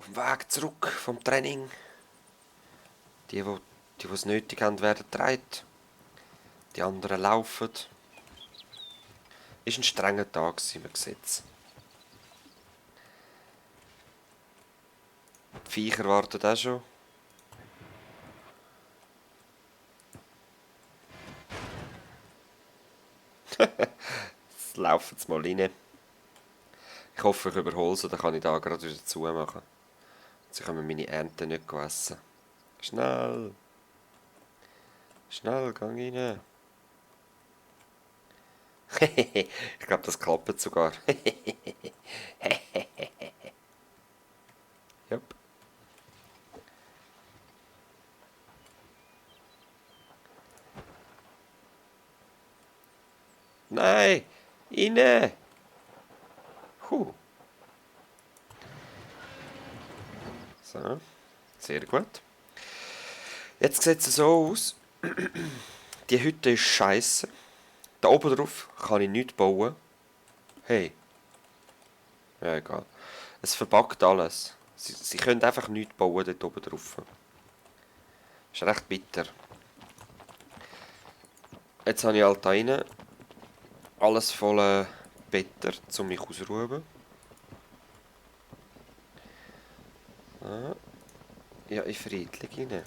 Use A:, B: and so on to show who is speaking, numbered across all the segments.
A: Auf dem Weg zurück vom Training. Die es nötig haben, werden getragen. Die anderen laufen. Ist ein strenger Tag, man sieht es. Die Viecher warten auch schon. Jetzt laufen sie mal rein. Ich hoffe, ich überhole sie, dann kann ich da gerade wieder zumachen. Sie können meine Ernte nicht essen. Schnell! Schnell, gang rein! Ich glaube, das klappt sogar. Jupp. Nein! Rein! Huh. So, sehr gut. Jetzt sieht es so aus. Die Hütte ist scheiße. Da oben drauf kann ich nichts bauen. Hey. Ja, egal. Es verbuggt alles. Sie können einfach nichts bauen dort oben drauf. Ist recht bitter. Jetzt habe ich halt da rein alles voller Better, um mich auszuruhen. Ah. Ja, in friedlich rein.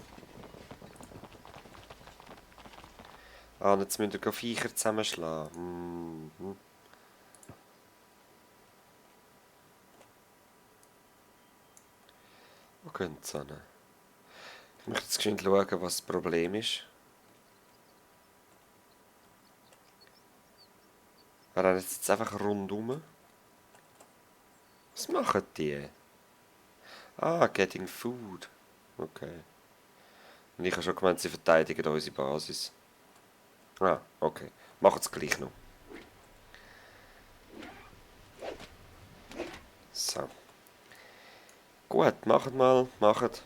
A: Ah, und jetzt müsst ihr Viecher zusammenschlagen. Mhm. Wo gehen sie hin? Ich möchte jetzt geschwind schauen, was das Problem ist. Wir rennen jetzt einfach rundum. Was machen die? Ah, getting food. Okay. Und ich habe schon gemeint, sie verteidigen unsere Basis. Ah, okay. Machen es gleich noch. So. Gut, macht mal, macht.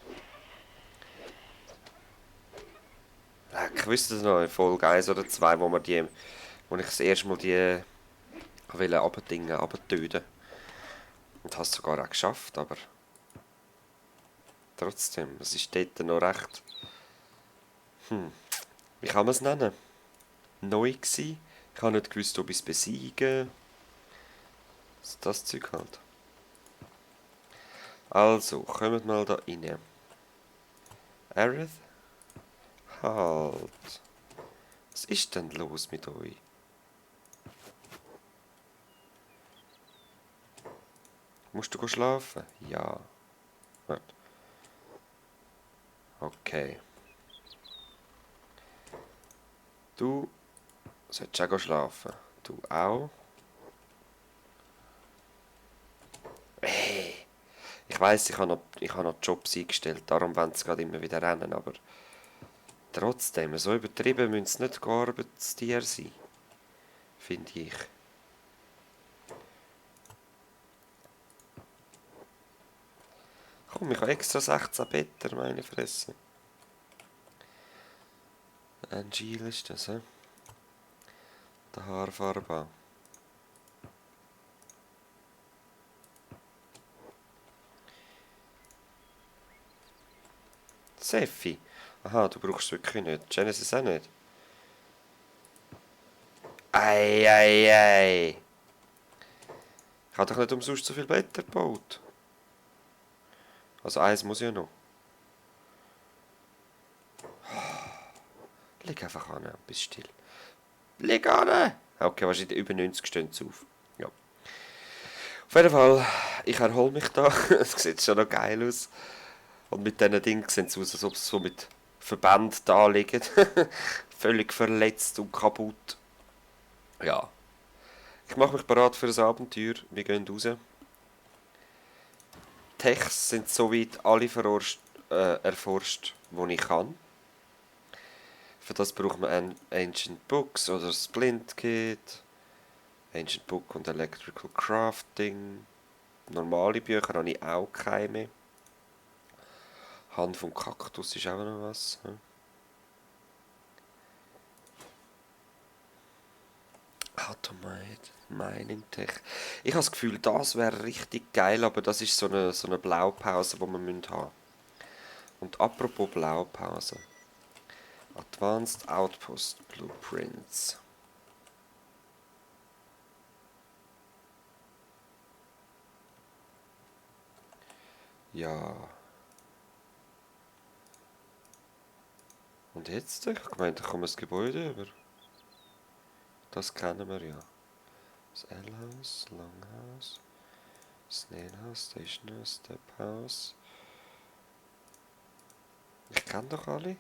A: Ich wüsste es noch in Folge 1 oder 2, wo ich das erste Mal die abtöten. Und habe es sogar auch geschafft, aber trotzdem, es ist dort noch recht. Wie kann man es nennen? Neu gsi. Ich habe nicht gewusst, ob ich es besiegen. Das Zeug halt. Also, kommt mal da rein. Aerith? Halt. Was ist denn los mit euch? Musst du schlafen? Ja. Gut. Okay. Du solltest auch schlafen. Du auch. Hey. Ich weiss, ich habe noch Jobs eingestellt, darum wollen sie gerade immer wieder rennen, aber trotzdem, so übertrieben müssen es nicht Arbeitstiere sein. Finde ich. Komm, ich habe extra 16 Better, meine Fresse. Ein Giel ist das, hä? Der Haarfarbe. Seffi. Aha, du brauchst es wirklich nicht. Genesis auch nicht. Ei, ei, ei. Ich habe doch nicht umsonst so viel Blätter gebaut. Also eins muss ja noch. Leg einfach an und bist still. Leg an! Okay, wahrscheinlich über 90 stehen sie auf. Ja. Auf jeden Fall, ich erhole mich da. Es sieht schon noch geil aus. Und mit diesen Dingen sehen sie aus, als ob sie so mit Verband da liegen. Völlig verletzt und kaputt. Ja. Ich mache mich bereit für ein Abenteuer. Wir gehen raus. Techs sind soweit alle erforscht, die ich kann. Für das braucht man Ancient Books oder Splint Kit. Ancient Book und Electrical Crafting. Normale Bücher habe ich auch keine. Hand vom Kaktus ist auch noch was. Atomite, Mining Tech. Ich habe das Gefühl, das wäre richtig geil, aber das ist so eine Blaupause, die wir haben müssen. Und apropos Blaupause. Advanced Outpost Blueprints. Ja. Und jetzt? Ich meine, da kommt das Gebäude über. Das kennen wir ja. Das L-Haus, Longhouse, Snail House, Station House, Step House. Ich kenne doch alle.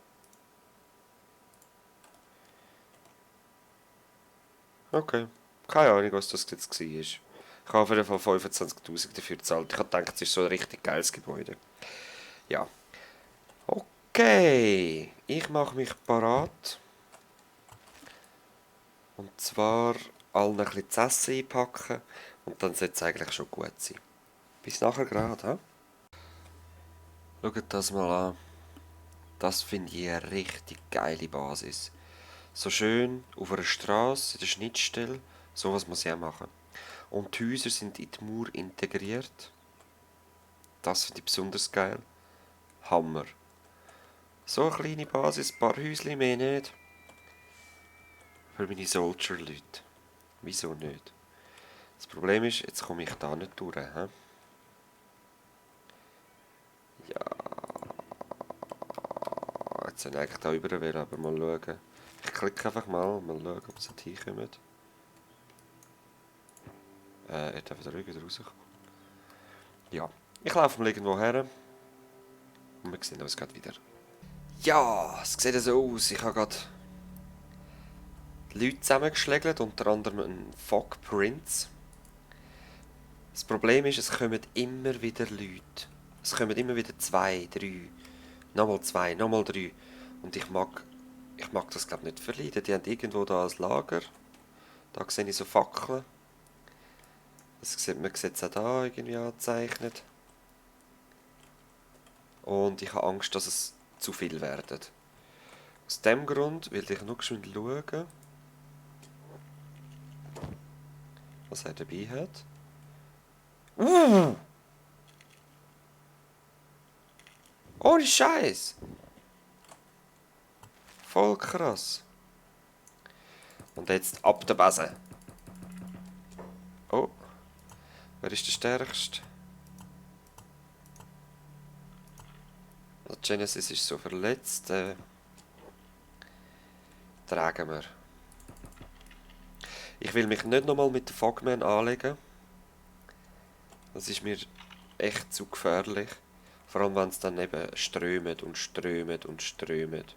A: Okay. Keine Ahnung, was das jetzt war. Ich habe auf jeden Fall 25.000 dafür gezahlt. Ich habe gedacht, es ist so ein richtig geiles Gebäude. Ja. Okay. Ich mache mich parat. Und zwar allen ein bisschen zu essen einpacken. Und dann sollte es eigentlich schon gut sein. Bis nachher gerade, hä? Schaut das mal an. Das finde ich eine richtig geile Basis. So schön auf einer Straße, in der Schnittstelle. So was muss ich auch machen. Und die Häuser sind in die Mauer integriert. Das finde ich besonders geil. Hammer. So eine kleine Basis, ein paar Häuschen mehr nicht. Für meine Soldier-Leute. Wieso nicht? Das Problem ist, jetzt komme ich da nicht durch. He? Ja. Jetzt soll ich eigentlich da rüber wählen, aber mal schauen. Ich klicke einfach mal schauen, ob sie hinkommen. Er darf wieder rauskommen. Ja, ich laufe mal irgendwo her. Und wir sehen uns gerade wieder. Ja, es sieht so aus. Ich habe gerade Leute zusammengeschlägt, unter anderem einen Fog Prince. Das Problem ist, es kommen immer wieder Leute. Es kommen immer wieder 2, 3, nochmal 2, nochmal 3. Und ich mag das glaube nicht verleiden. Die haben irgendwo da ein Lager. Da sehe ich so Fackeln. Man sieht es auch da irgendwie angezeichnet. Und ich habe Angst, dass es zu viel werden. Aus dem Grund will ich noch schnell schauen, was er dabei hat. Ohne Scheiß! Voll krass. Und jetzt ab der Base. Oh. Wer ist der Stärkste? Der Genesis ist so verletzt. Tragen wir. Ich will mich nicht nochmal mit dem Fogman anlegen. Das ist mir echt zu gefährlich. Vor allem, wenn es dann eben strömt und strömt und strömt.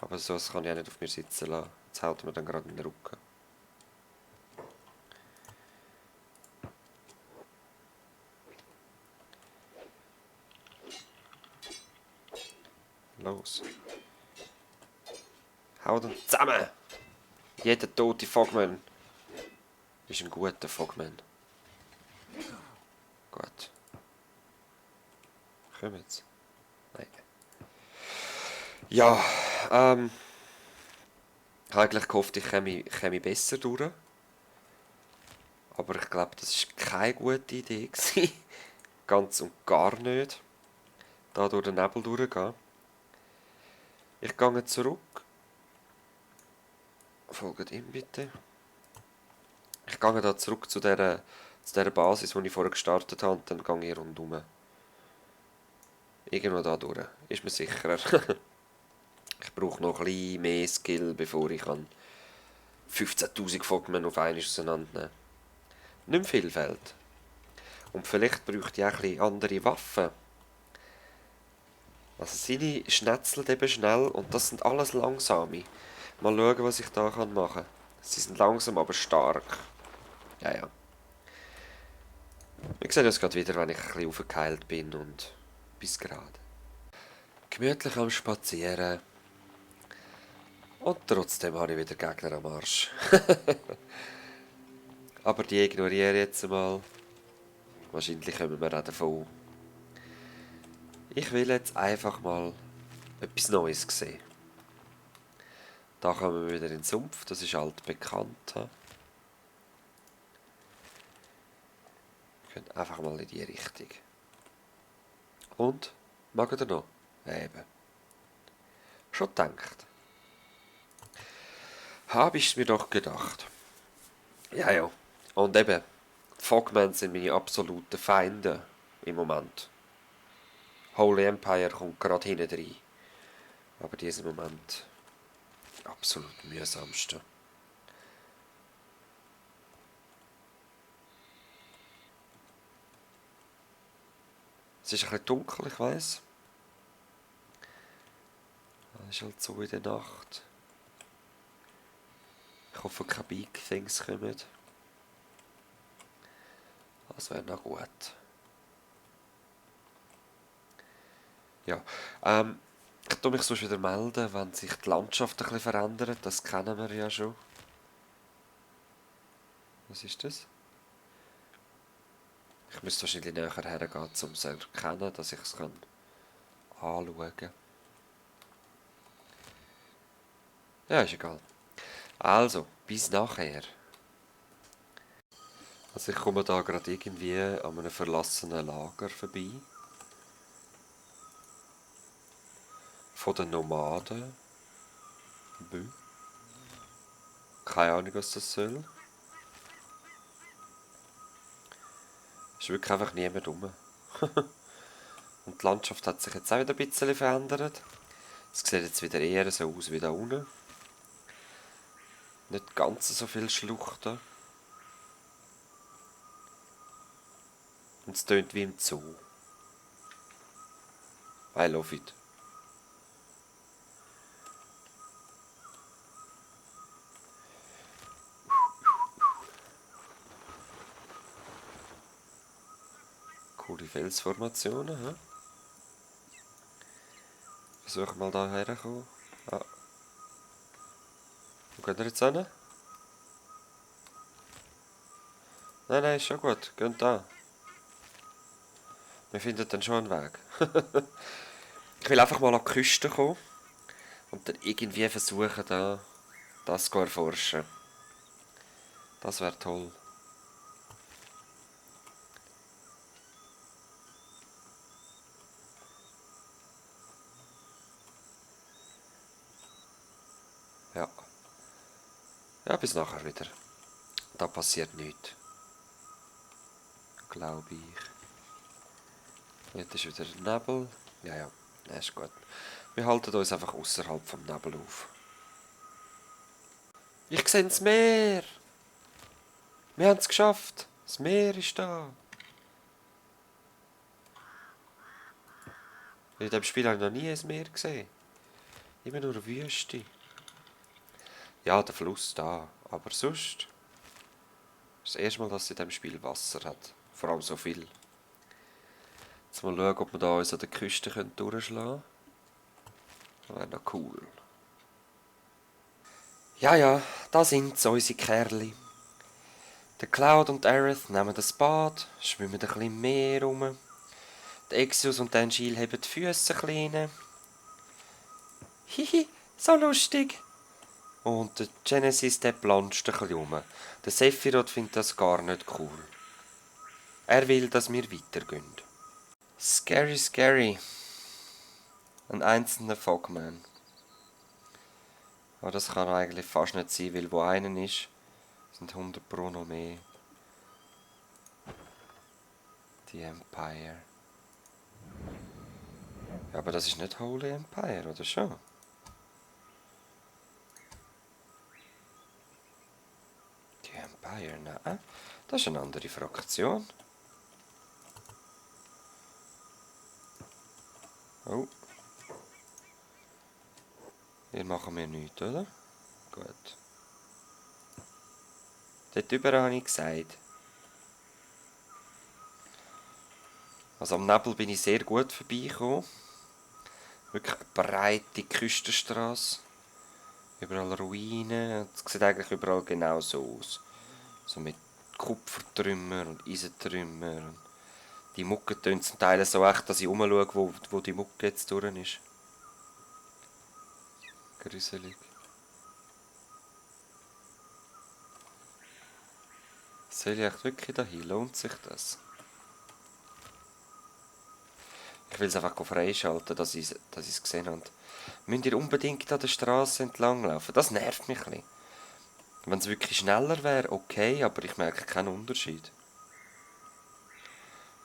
A: Aber so kann ich auch nicht auf mir sitzen lassen. Jetzt haut mir dann gerade in den Rücken. Los. Hau dann zusammen! Jeder tote Fogman ist ein guter Fogman. Gut. Kommen jetzt? Nein. Ja, ich habe eigentlich gehofft, ich käme besser durch. Aber ich glaube, das war keine gute Idee gewesen. Ganz und gar nicht. Da durch den Nebel durchgehen. Ich gehe zurück. Folgt ihm bitte. Ich gehe da zurück zu dieser Basis, die ich vorher gestartet habe, und dann gehe ich rundum. Irgendwo da durch. Ist mir sicherer. Ich brauche noch ein bisschen mehr Skill, bevor ich 15.000 Fogmen auf einmal auseinandernehmen kann. Nicht mehr viel fehlt. Und vielleicht bräuchte ich auch ein bisschen andere Waffen. Also seine schnetzelt eben schnell und das sind alles langsame. Mal schauen, was ich da machen kann. Sie sind langsam, aber stark. Ja, ja. Wir sehen uns gerade wieder, wenn ich ein bisschen aufgeheilt bin und bis gerade. Gemütlich am Spazieren. Und trotzdem habe ich wieder Gegner am Arsch. Aber die ignoriere ich jetzt mal. Wahrscheinlich kommen wir auch davon. Ich will jetzt einfach mal etwas Neues sehen. Da kommen wir wieder in den Sumpf, das ist altbekannt. Wir gehen einfach mal in die Richtung. Und? Mag ihr noch? Eben. Schon gedacht. Habe ich mir doch gedacht. Ja, ja. Und eben, die Fogmen sind meine absoluten Feinde im Moment. Holy Empire kommt gerade hinten rein. Aber die ist im Moment absolut mühsamste. Es ist ein bisschen dunkel, ich weiss. Es ist halt so in der Nacht. Ich hoffe, keine Big Things kommen. Das wäre noch gut. Ja, ich tue mich sonst wieder melden, wenn sich die Landschaft ein bisschen verändert. Das kennen wir ja schon. Was ist das? Ich müsste wahrscheinlich näher hergehen, um es zu erkennen, dass ich es anschauen kann. Ja, ist egal. Also, bis nachher. Also ich komme da gerade irgendwie an einem verlassenen Lager vorbei. Von den Nomaden. Bö. Keine Ahnung, was das soll. Es ist wirklich einfach niemand rum. Und die Landschaft hat sich jetzt auch wieder ein bisschen verändert. Es sieht jetzt wieder eher so aus wie da unten. Nicht ganz so viele Schluchten. Und es tönt wie im Zoo. I love it. Coole Felsformationen, hä? Versuchen mal da herzukommen. Ah. Wo geht er jetzt hin? Nein, ist schon gut. Geht da. Wir finden dann schon einen Weg. Ich will einfach mal an die Küste kommen und dann irgendwie versuchen, da das zu erforschen. Das wäre toll. Ja. Ja, bis nachher wieder. Da passiert nichts. Glaube ich. Jetzt ist wieder Nebel. Ja, das ist gut. Wir halten uns einfach außerhalb vom Nebel auf. Ich sehe das Meer! Wir haben es geschafft! Das Meer ist da! In diesem Spiel habe ich noch nie ein Meer gesehen. Immer nur eine Wüste. Ja, der Fluss da. Aber sonst... Das erste Mal, dass es in diesem Spiel Wasser hat. Vor allem so viel. Jetzt mal schauen, ob wir da uns an der Küste durchschlagen können. Das wäre noch cool. Ja, da sind sie, unsere Kerli. Der Cloud und Aerith nehmen das Bad, schwimmen ein bisschen im Meer rum. Der Exius und der Angeal haben die Füße klein. Hihi, so lustig. Und der Genesis, der planscht ein bisschen rum. Der Sephiroth findet das gar nicht cool. Er will, dass wir weitergehen. Scary, scary. Ein einzelner Fogman. Aber das kann eigentlich fast nicht sein, weil wo einer ist, sind 100 Pro noch mehr. Die Empire. Ja, aber das ist nicht Holy Empire, oder schon? Die Empire, nein. Das ist eine andere Fraktion. Oh. Hier machen wir nichts, oder? Gut. Dort überall habe ich gesagt. Also am Nebel bin ich sehr gut vorbeigekommen. Wirklich eine breite Küstenstraße. Überall Ruinen. Es sieht eigentlich überall genau so aus. So mit Kupfertrümmer und Eisentrümmer. Die Mucke tönt zum Teil so echt, dass ich umschaue, wo die Mucke jetzt durch ist. Gruselig. Soll ich echt wirklich dahin? Lohnt sich das? Ich will es einfach freischalten, dass ich es gesehen habe. Müsst ihr unbedingt an der Straße entlang laufen? Das nervt mich ein bisschen. Wenn es wirklich schneller wäre, okay, aber ich merke keinen Unterschied.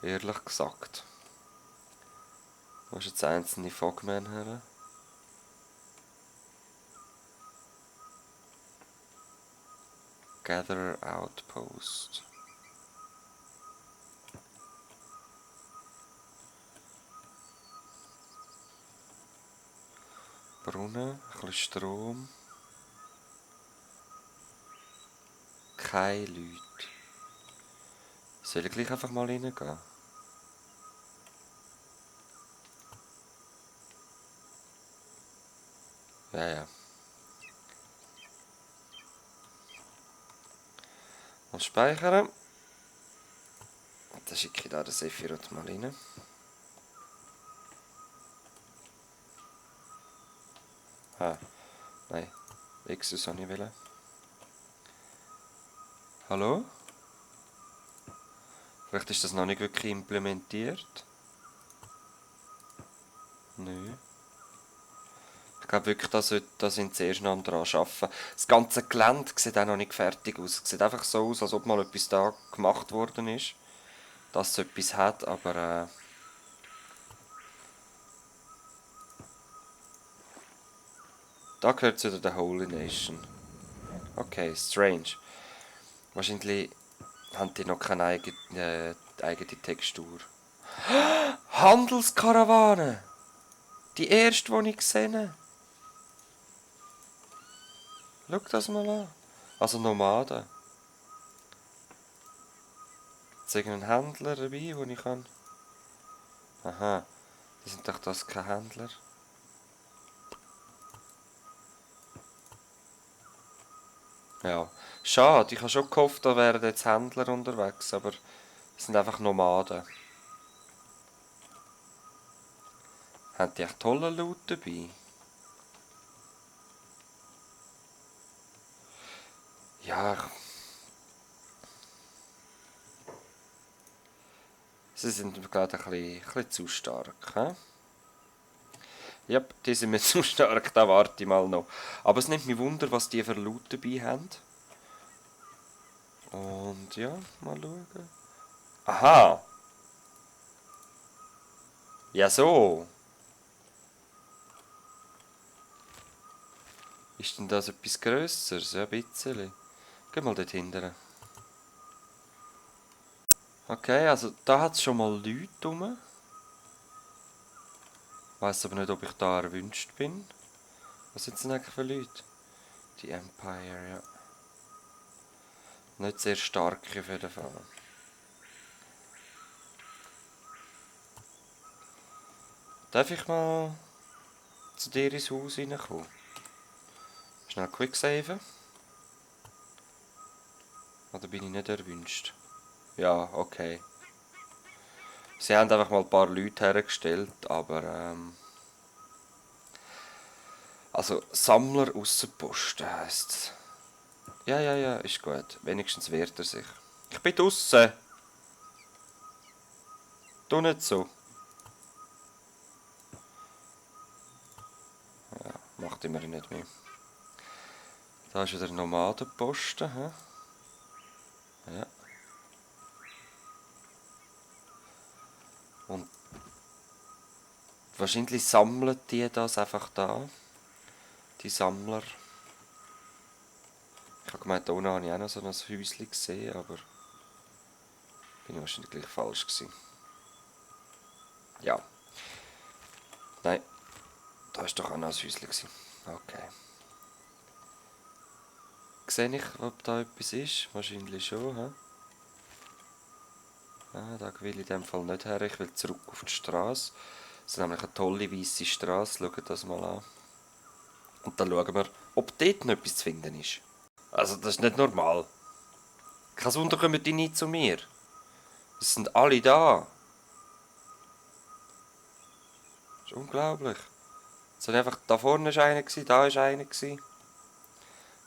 A: Ehrlich gesagt. Wo ist jetzt einzelne Fogman her? Gather Outpost. Brunnen, ein bisschen Strom. Keine Leute. Soll ich gleich einfach mal reingehen? Ja, ja. Mal speichern. Dann schicke ich da den Sephiroth mal rein. Ah, nein. Exus habe ich wollen. Hallo? Vielleicht ist das noch nicht wirklich implementiert. Nö. Ich glaube wirklich, da sind sie erst noch dran arbeiten. Das ganze Gelände sieht auch noch nicht fertig aus. Es sieht einfach so aus, als ob mal etwas da gemacht worden ist. Dass es etwas hat, aber da gehört zu der Holy Nation. Okay, strange. Wahrscheinlich haben die noch keine eigene Textur. Handelskarawane! Die erste, die ich gesehen habe. Schau das mal an. Also Nomaden. Ist irgendein Händler dabei, wo ich kann... Aha, das sind doch das keine Händler. Ja, schade. Ich habe schon gehofft, da wären jetzt Händler unterwegs, aber es sind einfach Nomaden. Haben die echt tolle Loot dabei? Ja, sie sind gerade ein bisschen zu stark. He? Ja, die sind mir zu stark, da warte ich mal noch. Aber es nimmt mich Wunder, was die für Loot dabei haben. Und ja, mal schauen. Aha! Ja, so! Ist denn das etwas Grösseres? Ja, ein bisschen. Geh mal dort hinten. Okay, also da hat es schon mal Leute rum. Ich weiss aber nicht, ob ich da erwünscht bin. Was sind denn eigentlich für Leute? Die Empire, ja. Nicht sehr stark auf jeden Fall. Darf ich mal zu dir ins Haus reinkommen? Schnell quicksaven. Oder bin ich nicht erwünscht? Ja, okay. Sie haben einfach mal ein paar Leute hergestellt, aber also Sammler ausser Posten heisst. Ja, ja, ja, ist gut. Wenigstens wehrt er sich. Ich bin draussen. Tu nicht so. Ja, macht immerhin nicht mehr. Da ist wieder ein Nomadenposten. He? Ja. Und wahrscheinlich sammeln die das einfach da. Die Sammler. Ich habe gemeint, da unten habe ich auch noch so ein Häuschen gesehen, aber bin ich wahrscheinlich gleich falsch gewesen. Ja. Nein, da ist doch auch noch ein Häuschen gewesen. Okay. Sehe ich, ob da etwas ist? Wahrscheinlich schon, hä? Ah, da will ich in dem Fall nicht her. Ich will zurück auf die Straße. Das ist nämlich eine tolle weiße Straße. Schaut das mal an. Und dann schauen wir, ob dort noch etwas zu finden ist. Also, das ist nicht normal. Kein Wunder, kommen die nicht zu mir. Es sind alle da. Das ist unglaublich. Sind einfach, da vorne war einer, da war einer.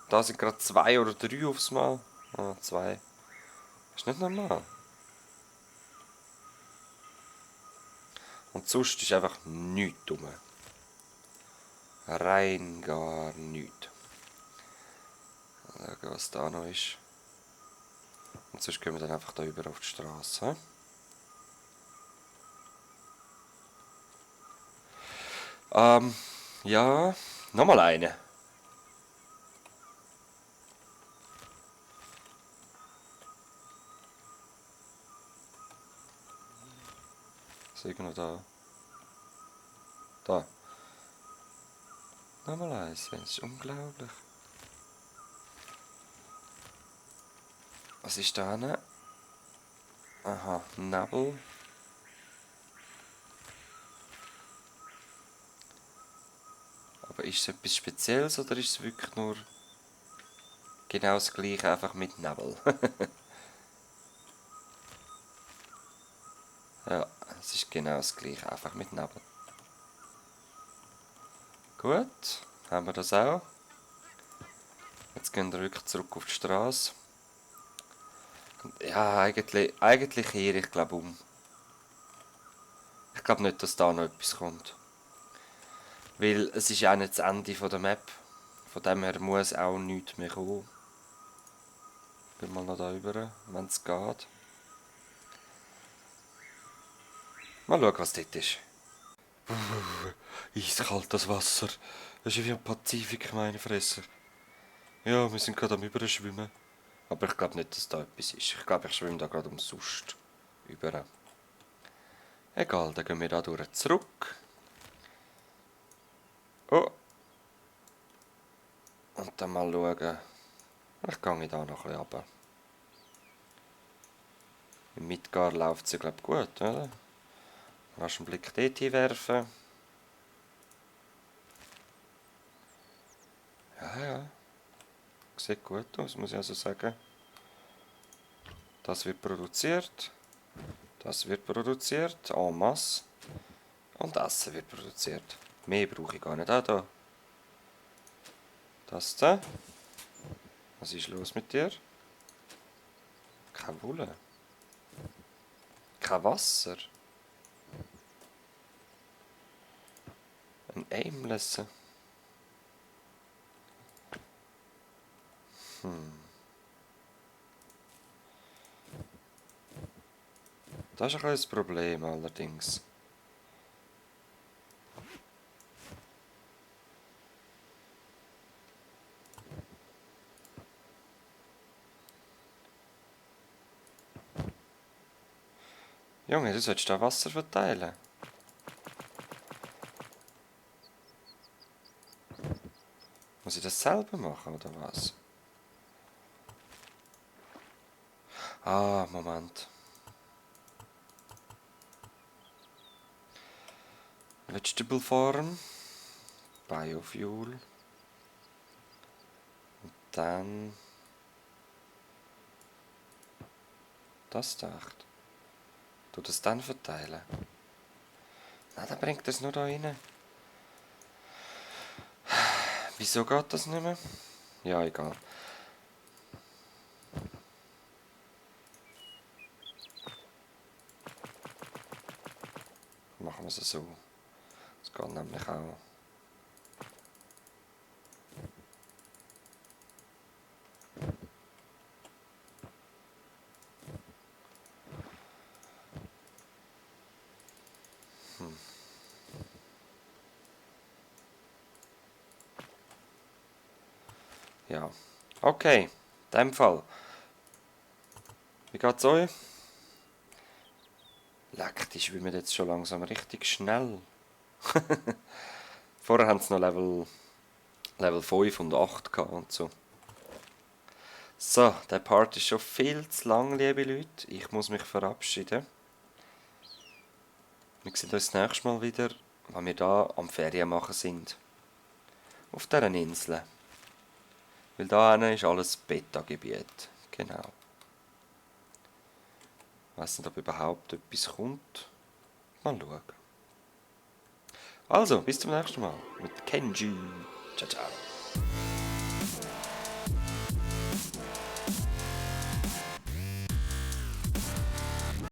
A: Da sind gerade 2 oder 3 aufs Mal. Ah, 2. Ist nicht normal. Und sonst ist einfach nichts dumm. Rein gar nichts. Schauen, was da noch ist. Und sonst gehen wir dann einfach da über auf die Straße. Ja, nochmal eine. Was ist noch da? Da. Nochmal eins, das ist unglaublich. Was ist da hinten? Aha, Nebel. Aber ist es etwas Spezielles oder ist es wirklich nur genau das gleiche, einfach mit Nebel? Ja, es ist genau das gleiche, einfach mit Nebel. Gut, haben wir das auch. Jetzt gehen wir wirklich zurück auf die Straße. Ja, eigentlich hier, ich glaube um. Ich glaube nicht, dass da noch etwas kommt. Weil es ist ja auch nicht das Ende der Map. Von dem her muss auch nichts mehr kommen. Bin mal noch da rüber, wenn es geht. Mal schauen, was dort ist. Eiskalt das Wasser. Das ist wie ein Pazifik, meine Fresse. Ja, wir sind gerade am Überschwimmen. Aber ich glaube nicht, dass da etwas ist. Ich glaube, ich schwimme da gerade umsonst über. Egal, dann gehen wir da durch zurück. Oh. Und dann mal schauen. Ich gehe da noch ein bisschen runter. Im Midgar läuft es ja, glaube ich, gut, oder? Kannst einen Blick dort hinwerfen. Ja, ja. Sieht gut aus, muss ich also sagen. Das wird produziert. Das wird produziert. En masse. Und Essen wird produziert. Mehr brauche ich gar nicht. Auch da. Das da. Was ist los mit dir? Keine Wolle. Kein Wasser. Ein Aimless. Das ist ein kleines Problem allerdings. Junge, du solltest da Wasser verteilen. Muss ich das selber machen, oder was? Ah, Moment. Vegetable Farm. Biofuel. Dann... Das dacht. Du das dann verteilen. Na, dann bringt das nur da rein. Wieso geht das nicht mehr? Ja, egal. Machen wir es so. Das geht nämlich auch. Ja. Okay, in dem Fall. Wie geht's euch? Leck, die schwimmen jetzt schon langsam richtig schnell. Vorher haben sie noch Level 5 und 8 gehabt und so. So, der Part ist schon viel zu lang, liebe Leute. Ich muss mich verabschieden. Wir sehen uns das nächste Mal wieder, wenn wir da am Ferien machen sind. Auf dieser Insel. Weil da hinten ist alles Beta-Gebiet. Genau. Ich weiss nicht, ob überhaupt etwas kommt. Mal schauen. Also, bis zum nächsten Mal mit Kenji. Ciao, ciao.